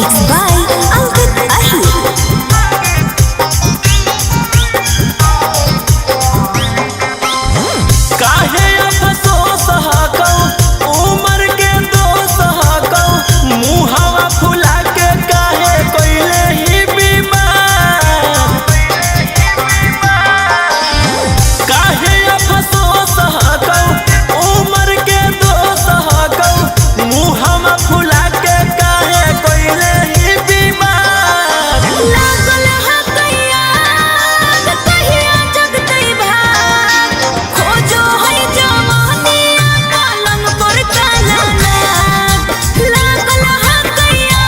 Mix by Ankit Ahir. काहे अफसोस हकौ उमर के दोष हकौ, मुहवा फुला के काहे कइले ही बीमार। काहे अफसोस हकौ उमर के दोष हकौ, मुहवा फुला के काहे कइले ही बीमार। लागल हा कैया, कहिया जगतै भाग। खोजो है जवानिया, पलंग पर काला नाग। लागल हा कैया,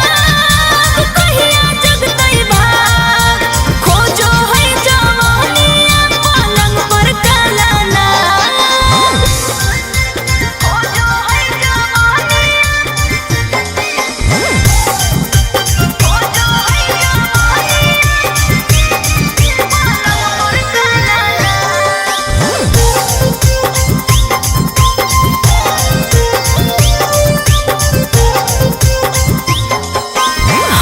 कहिया जगतै भाग। खोजो है जवानिया, पलंग पर काला नाग। खोजो है जवानिया, खोजो है जवानिया, पलंग पर काला नाग।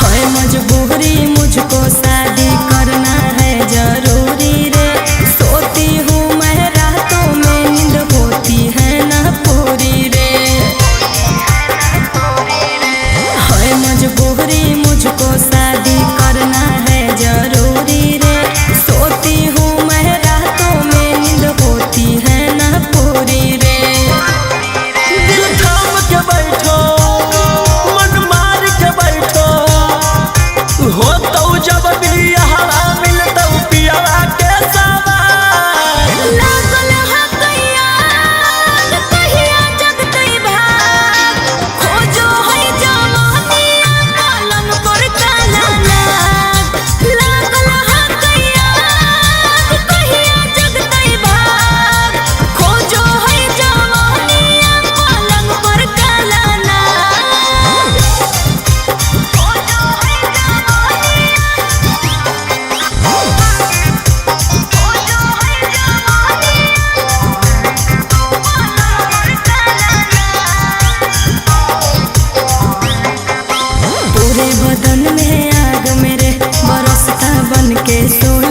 है मजबूरी मुझको शादी करना है जरूरी रे। सोती हूँ मैं रातों में नींद होती है ना पूरी रे। है मजबूरी मुझको शादी करना है जरूरी रे। सोती हूँ मैं रातों में नींद होती है ना पूरी रे। दिल थाम के बैठो, मन मार के बैठो, हो तो जब बियाहवा मिलतौ पियावा के सवार। लागल हा कैया, कहिया जगतै भाग। खोजो है जवानिया, पलंग पर काला नाग। लागल हा कैया, कहिया जगतै भाग। खोजो है जवानिया, पलंग पर काला नाग। खोजो है जवानिया, खोजो है जवानिया, पलंग पर काला नाग। पूरे बदन में आग मेरे बरसता बन के सोला।